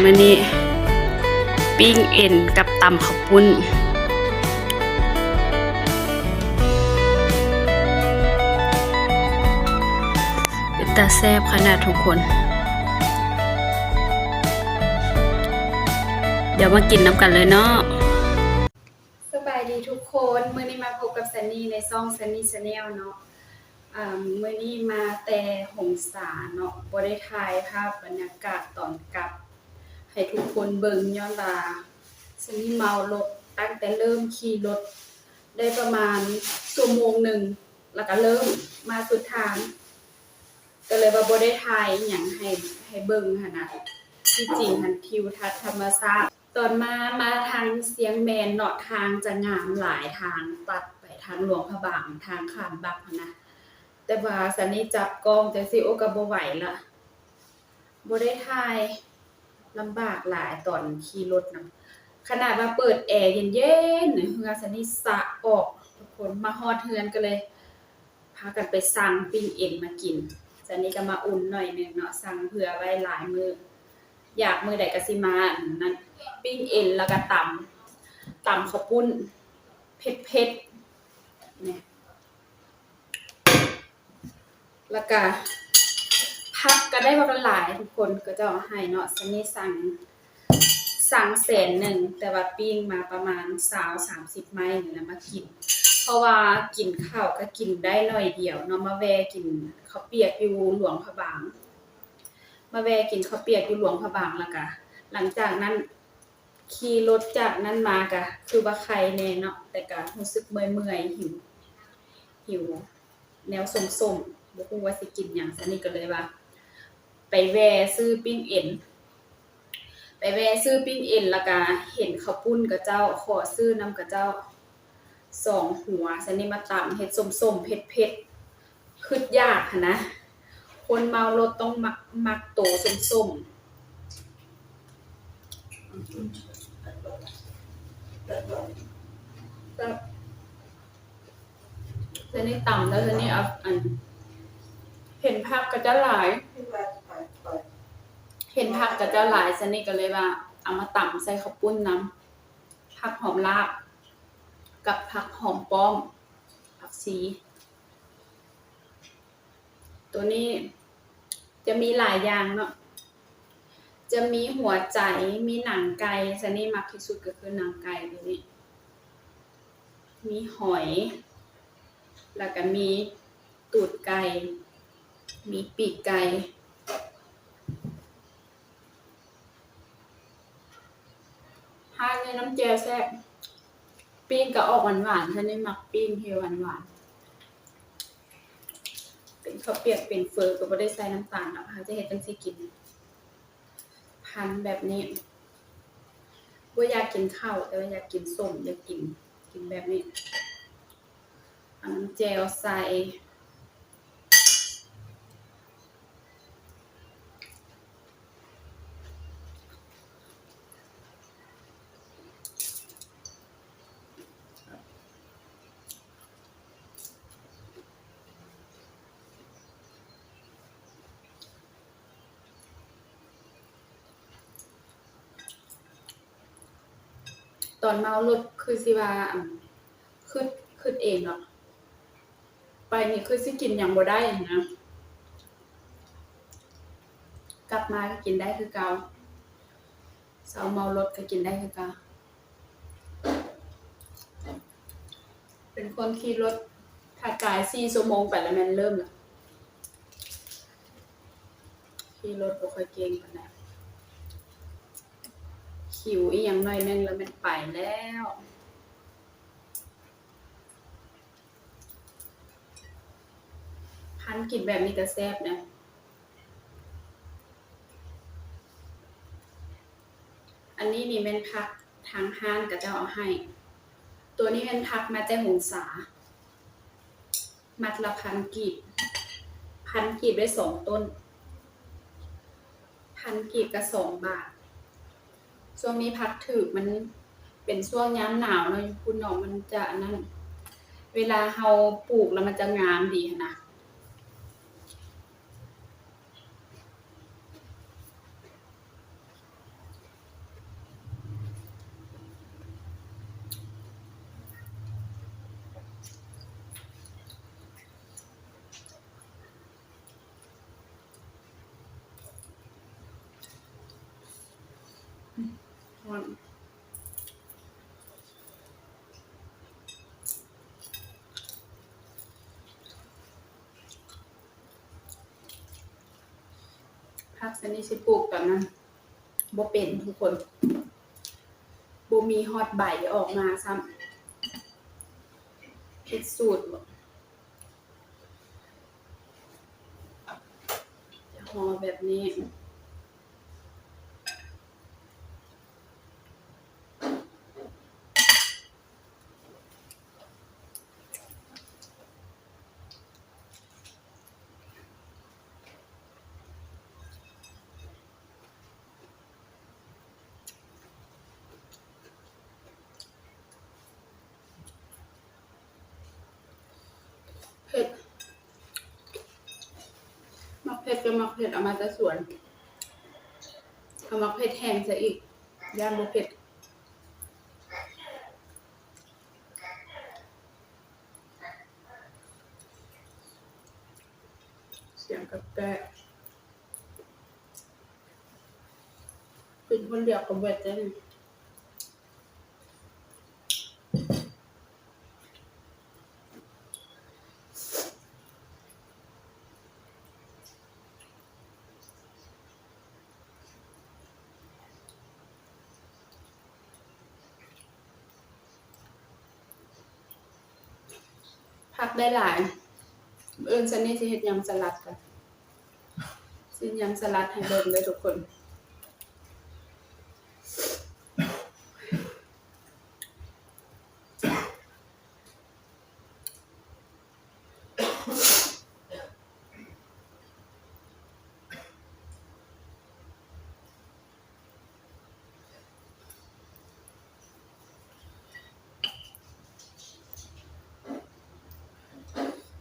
ມື້ນີ້ປີ້ງເອັນກັບຕຳເຂົ້າປຸ້ນ ເປັນຕາແຊບຂະໜາດທຸກຄົນ. ດຽວມາກິນນຳກັນເລີຍເນາະ. ສະບາຍດີທຸກຄົນ, ມື້ນີ້ມາພົບກັບຊັນນີໃນຊ່ອງ Sunny Channel ເນາະ. ອາ ມື້ນີ້ມາແຕ່ຫົງສາເນາະ, ບໍ່ໄດ້ຖ່າຍພາບບັນຍາກາດຕອນກັບໃຫ້ທຸກຄົນເບິ່ງ ຍ້ອນວ່າຊັນນີເມົາລົດ, ຕັ້ງແຕ່ເລີ່ມຂີ່ລົດໄດ້ປະມານຊົ່ວໂມງໜຶ່ງ ແລ້ວກະເລີ່ມມາສຸດທາງ ກໍເລີຍວ່າບໍ່ໄດ້ຖ່າຍອີ່ຫຍັງໃຫ້ ໃຫ້ເບິ່ງຫັ້ນນະ. ທີ່ຈິງຫັ້ນທິວທັດທຳມະຊາດ ຕອນມາ ມາທາງຊຽງແມນເນາະ, ທາງຈະງາມຫຼາຍ, ທາງຕັດໄປທາງຫຼວງພະບາງ, ທາງຂ້າມບັກຫັ້ນນະ. ແຕ່ວ່າຊັນນີຈັບກ້ອງຈັ່ງຊີ້ ໂອ້ ກໍບໍ່ໄຫວລະ, ບໍ່ໄດ້ຖ່າຍ, ລຳບາກຫຼາຍຕອນຂີ່ລົດນຳ. ຂະໜາດວ່າເປີດແອເຢັນໆ ເຫື່ອຊັນນີສະອອກ, ທຸກຄົນ. ມາຮອດເຮືອນກໍເລີຍ ພາກັນໄປສັ່ງປີ້ງເອັນມາກິນ. ຊັ້ນນີ້ກໍມາອຸ່ນໜ້ອຍໜຶ່ງເນາະ, ສັ່ງເຜື່ອໄວ້ຫຼາຍມື້, ຢາກມື້ໃດກໍຊິມາອັນນັ້ນ, ປີ້ງເອັນ ແລ້ວກໍຕຳ, ຕຳເຂົ້າປຸ້ນເຜັດໆ ນີ້ ແລ້ວກະຜັກກະໄດ້ບັກຫຼາຍ ທຸກຄົນ ເຂົາເຈົ້າເອົາໃຫ້ເນາະ. ຊັ້ນນີ້ສັ່ງ ສັ່ງແສນໜຶ່ງ ແຕ່ວ່າປີ້ງມາປະມານຊາວ ສາມສິບໄມ້ນີ້ແຫຼະມາກິນ, ເພາະວ່າກິນເຂົ້າກໍກິນໄດ້ໜ້ອຍດຽວເນາະ. ມາແວ່ກິນເຂົ້າປຽກຢູ່ຫຼວງພະບາງ, ມາແວ່ກິນເຂົ້າປຽກຢູ່ຫຼວງພະບາງ ແລ້ວກະຫຼັງຈາກນັ້ນຂີ່ລົດຈາກນັ້ນມາກະຄືວ່າໄຄແດ່ເນາະ, ແຕ່ກະຮູ້ສຶກເມື່ອຍໆ ຫິວ ຫິວ ແນວສົ້ມໆ ບໍ່ຮູ້ວ່າຊິກິນຫຍັງ. ຊັ້ນນີ້ກໍເລີຍວ່າໄປແວ່ຊື້ປີ້ງເອັນ, ໄປແວ່ຊື້ປີ້ງເອັນ ແລ້ວກະເຫັນເຂົ້າປຸ້ນເຂົາເຈົ້າ, ຂໍຊື້ນຳເຂົາເຈົ້າສອງຫົວ. ຊັ້ນນີ້ມາຕຳເຮັດສົ້ມໆ ເຜັດໆ ຄຶດຢາກຫັ້ນນະ, ຄົນເມົາລົດຕ້ອງມັກ ມັກໂຕສົ້ມໆ. ຊັ້ນນີ້ຕຳແລ້ວ ຊັ້ນນີ້ເອົາອັນ ເຫັນຜັກເຂົາເຈົ້າຫຼາຍ ເຫັນຜັກເຂົາເຈົ້າຫຼາຍ, ຊັ້ນນີ້ກໍເລີຍວ່າເອົາມາຕຳໃສ່ເຂົ້າປຸ້ນນຳ, ຜັກຫອມລາບກັບຜັກຫອມປ້ອມ ຜັກຊີ. ໂຕນີ້ຈະມີຫຼາຍຢ່າງເນາະ, ຈະມີຫົວໃຈ, ມີໜັງໄກ່, ຊັ້ນນີ້ມັກທີ່ສຸດກໍຄືໜັງໄກ່ໂຕນີ້, ມີຫອຍ ແລ້ວກໍມີຕູດໄກ່, ມີປີກໄກ່. ທານໃນນ້ຳແຈ່ວແຊບ, ປີ້ງກໍອອກຫວານໆ, ທານນີ້ມັກປີ້ງທີ່ຫວານໆ. ເປັນເຂົ້າປຽກເປັນເຝີກໍບໍ່ໄດ້ໃສ່ນ້ຳຕານດອກ, ເຮົາຈະເຮັດຈັ່ງຊີ້ກິນ ພັນແບບນີ້. ບໍ່ຢາກກິນເຂົ້າ ແຕ່ວ່າຢາກກິນສົ້ມ, ຢາກກິນ ກິນແບບນີ້. ເອົານ້ຳແຈ່ວໃສ່. ຕອນເມົາລົດຄືຊິວ່າ ອັນ ຄຶດ ຄຶດເອງເນາະ, ໄປນີ້ຄືຊິກິນຫຍັງບໍ່ໄດ້ຫັ້ນນະ, ກັບມາກໍກິນໄດ້ຄືເກົ່າ, ເຊົາເມົາລົດກໍກິນໄດ້ຄືເກົ່າ. ເປັນຄົນຂີ່ລົດ ຖ້າກາຍສີ່ຊົ່ວໂມງໄປແລ້ວແມ່ນເລີ່ມລະ, ຂີ່ລົດບໍ່ຄ່ອຍເກັ່ງປານໃດ, ຫິວອີ່ຫຍັງໜ້ອຍໜຶ່ງແລ້ວແມ່ນໄປແລ້ວ. ພັນກິນແບບນີ້ກໍແຊບນະ. ອັນນີ້ນີ້ແມ່ນຜັກທາງຮ້ານເຂົາເຈົ້າເອົາໃຫ້, ຕົວນີ້ແມ່ນຜັກມາແຕ່ຫົງສາ, ມັດລະພັນກີບ, ພັນກີບໄດ້ສອງຕົ້ນ, ພັນກີບກໍສອງບາດ. ຊ່ວງນີ້ຜັກຖືກ, ມັນເປັນຊ່ວງຍາມໜາວເນາະ, ຢູ່ພຸ້ນເນາະ ມັນຈະອັນນັ້ນ, ເວລາເຮົາປູກແລ້ວມັນຈະງາມດີຫັ້ນນະ. ຮ້ອນ. ຜັກຊະນິດຊິປູກຕອນນັ້ນບໍ່ເປັນທຸກຄົນ ບໍ່ມີຮອດໃບອອກມາຊ້ຳ. ຜິດສູດບໍ? ຈະຫໍ່ແບບນີ້. ເຜັດ ມັກເຜັດກໍມັກເຜັດ ເອົາມາແຕ່ສວນ ເອົາໝາກເຜັດແຫ້ງໃສ່ອີກ ຢ້ານບໍ່ເຜັດ. ສຽງກະແກະ ກິນຄົນດຽວກໍເບິດເດ້. ຜັກໄດ້ຫຼາຍ ມື້ອື່ນຊັນນີ້ຊິເຮັດຍຳສະຫຼັດກັນ ຊິຍຳສະຫຼັດໃຫ້ເບິ່ງເດີທຸກຄົນ.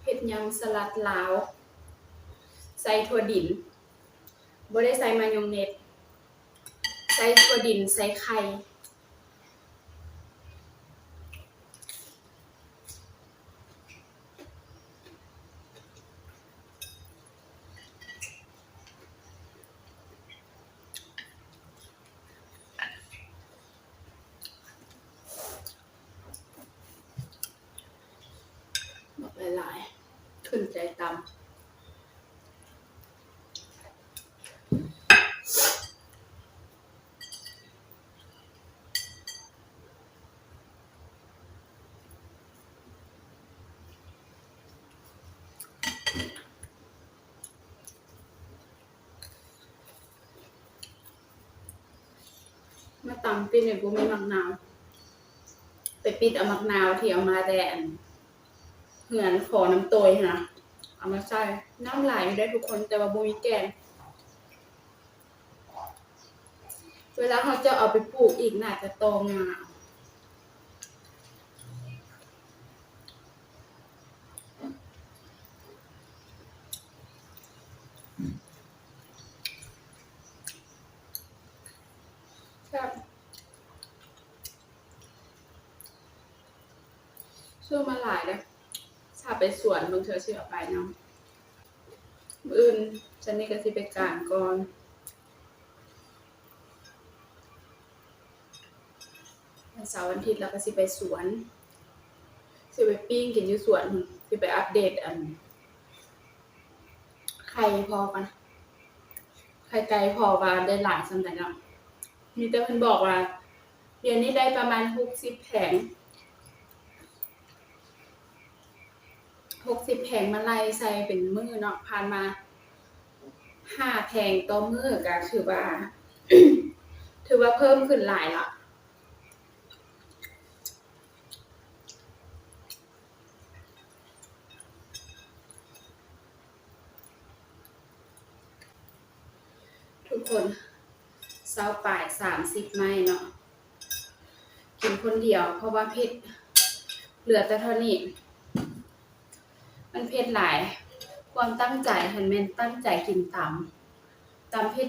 ເຮັດຍຳສະຫຼັດລາວ ໃສ່ຖົ່ວດິນ ບໍ່ໄດ້ໃສ່ມາຍອງເນັດ ໃສ່ຖົ່ວດິນ ໃສ່ໄຂ່. ໝາກຫຼາຍໆ ຂຶ້ນໃຈຕຳ. ມາຕຳ ປີນີ້ບໍ່ມີໝາກນາວ ໄປປິດເອົາໝາກນາວທີ່ເອົາມາແຕ່ອັນ ເຮືອນຂໍນ້ຳໂຕຍຫັ້ນນະ ເອົາມາໃສ່ ນ້ຳຫຼາຍຢູ່ເດ້ທຸກຄົນ ແຕ່ວ່າບໍ່ມີແກ່ນ. ເວລາເຮົາຈະເອົາໄປປູກອີກ ໜ້າຈະຕໍ່ງ່າ. ແຊບ. ຊື້ມາຫຼາຍເດ້ ຖ້າໄປສວນບາງເທື່ອຊິເອົາໄປນຳ. ມື້ອື່ນຊັ້ນນີ້ກໍຊິໄປການກ່ອນ ວັນເສົາວັນອາທິດລະກໍຊິໄປສວນ ຊິໄປປີ້ງກິນຢູ່ສວນ ຊິໄປອັບເດດອັນ ໄຂ່ພໍ່ກັນ ໄຂ່ໄກ່ພໍ່ວ່າໄດ້ຫຼາຍສ່ຳໃດເນາະ. ມີແຕ່ເພິ່ນບອກວ່າ ດຽວນີ້ໄດ້ປະມານຫົກສິບແຜງ ຫົກສິບແຜງ ມາໄລ່ໃສ່ເປັນມື້ເນາະ ຜ່ານມາຫ້າແຜງຕໍ່ມື້ ກໍຖືວ່າ ຖືວ່າເພີ່ມຂຶ້ນຫຼາຍລະ. ທຸກຄົນ ຊາວປາຍ ສາມສິບໄມ້ເນາະ ກິນຄົນດຽວ ເພາະວ່າເຜັດ ເຫຼືອແຕ່ເທົ່ານີ້ ມັນເຜັດຫຼາຍ. ຄວາມຕັ້ງໃຈຫັ້ນແມ່ນຕັ້ງໃຈກິນຕຳ ຕຳເຜັດ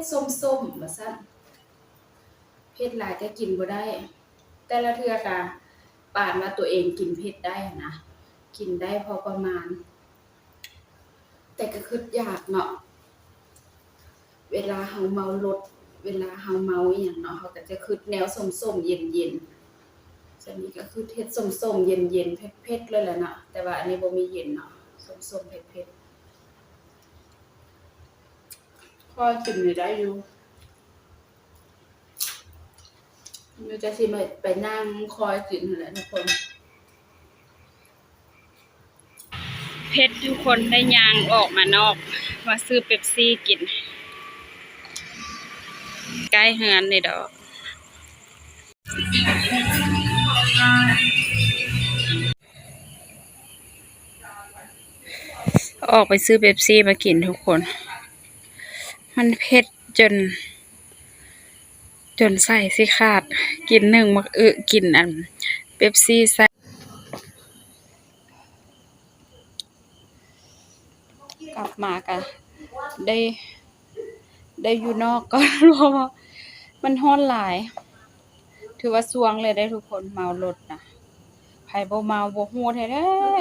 ໆ ສົ້ມໆ ວ່າຊັ້ນ. ເຜັດຫຼາຍກໍກິນບໍ່ໄດ້ ແຕ່ລະເທື່ອກະປານວ່າຕົວເອງກິນເຜັດໄດ້ຫັ້ນນະ ກິນໄດ້ພໍປະມານ ແຕ່ກໍຄຶດຢາກເນາະ ເວລາເຮົາເມົາລົດ ເວລາເຮົາເມົາອີ່ຫຍັງເນາະ ເຮົາກໍຈະຄຶດແນວສົ້ມໆ ເຢັນໆ. ສ່ວນນີ້ກໍຄຶດເຮັດສົ້ມໆ ເຢັນໆ ເຜັດໆ ເລີຍແຫຼະເນາະ, ແຕ່ວ່າອັນນີ້ບໍ່ມີເຢັນເນາະ ສົ້ມໆ ເຜັດໆ. ພໍກິນນີ້ໄດ້ຢູ່. ມີແຕ່ຊິໄປ ໄປນັ່ງຄອຍກິນຫັ້ນແຫຼະທຸກຄົນ. ເຜັດທຸກຄົນ ໄດ້ຍ່າງອອກມານອກ ມາຊື້ເປັບຊີກິນ ໃກ້ເຮືອນນີ້ດອກ. ອອກໄປຊື້ເປັບຊີມາກິນທຸກຄົນ ມັນເຜັດຈົນ ຈົນໄສ້ຊິຂາດ ກິນໜຶ່ງໝາກອຶ ກິນອັນເປັບຊີໃສ່. ກັບມາກະໄດ້ ໄດ້ຢູ່ນອກກ່ອນ ເພາະວ່າມັນຮ້ອນຫຼາຍ. ຖືວ່າສ່ວງເລີຍເດ້ທຸກຄົນ ເມົາລົດນະ ໃຜບໍ່ເມົາບໍ່ຮູ້ແທ້ໆ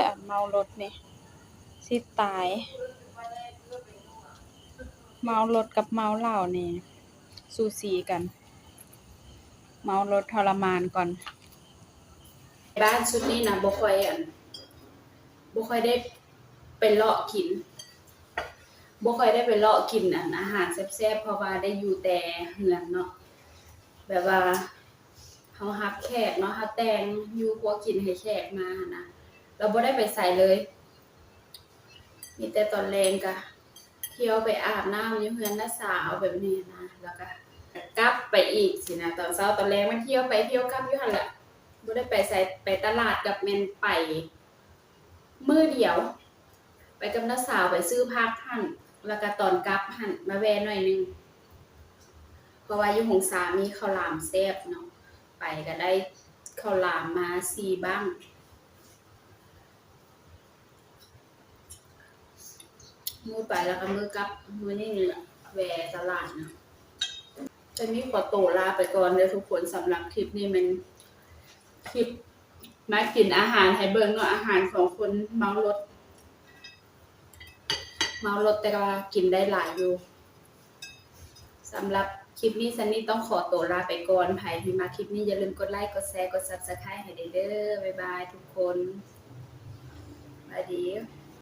ອັນເມົາລົດນີ້ຊິຕາຍ. ເມົາລົດກັບເມົາເຫຼົ້ານີ້ສູສີກັນ ເມົາລົດທໍລະມານກ່ອນ. ບ້ານຊຸດນີ້ນະ ບໍ່ຄ່ອຍ ອັນ ບໍ່ຄ່ອຍໄດ້ໄປເລາະກິນ ບໍ່ຄ່ອຍໄດ້ໄປເລາະກິນ ອັນ ອາຫານແຊບໆ ເພາະວ່າໄດ້ຢູ່ແຕ່ເຮືອນເນາະ ແບບວ່າເຮົາຮັບແຂກເນາະ ເຮົາແຕ່ງຢູ່ຄົວກິນໃຫ້ແຂກມາຫັ້ນນະ ລະບໍ່ໄດ້ໄປໃສເລີຍ. ມີແຕ່ຕອນແລງກະທ່ຽວໄປອາບນ້ຳຢູ່ເຮືອນນ້າສາວແບບນີ້ນະ ແລ້ວກະກັບໄປອີກຊີ້ນະ. ຕອນເຊົ້າຕອນແລງມັນທ່ຽວໄປທ່ຽວກັບຢູ່ຫັ້ນແຫຼະ ບໍ່ໄດ້ໄປໃສ. ໄປຕະຫຼາດກະແມ່ນໄປມື້ດຽວ ໄປກັບນ້າສາວໄປຊື້ຜັກຫັ້ນ ແລ້ວກະຕອນກັບຫັ້ນມາແວ່ໜ້ອຍໜຶ່ງ ເພາະວ່າຢູ່ຫົງສາມີເຂົ້າຫຼາມແຊບເນາະ ໄປກະໄດ້ເຂົ້າຫຼາມມາສີ່ບັ້ງ. ມື້ໄປແລ້ວກໍມື້ກັບ ມື້ນີ້ແຫຼະ ແວ່ຕະຫຼາດນະ. ຕອນນີ້ຂໍໂຕລາໄປກ່ອນເດີທຸກຄົນ ສຳລັບຄລິບນີ້ແມ່ນຄລິບມາກິນອາຫານໃຫ້ເບິ່ງເນາະ ອາຫານຂອງຄົນເມົາລົດ ເມົາລົດແຕ່ວ່າກິນໄດ້ຫຼາຍຢູ່. ສຳລັບຄລິບນີ້ ຊັນນີ້ຕ້ອງຂໍໂຕລາໄປກ່ອນ. ໃຜທີ່ມັກຄລິບນີ້ ຢ່າລືມກົດໄລ ກົດແຊ ກົດ Subscribe ໃຫ້ແດ່ເດີ. ບາຍບາຍທຸກຄົນ ສະບາຍດີ.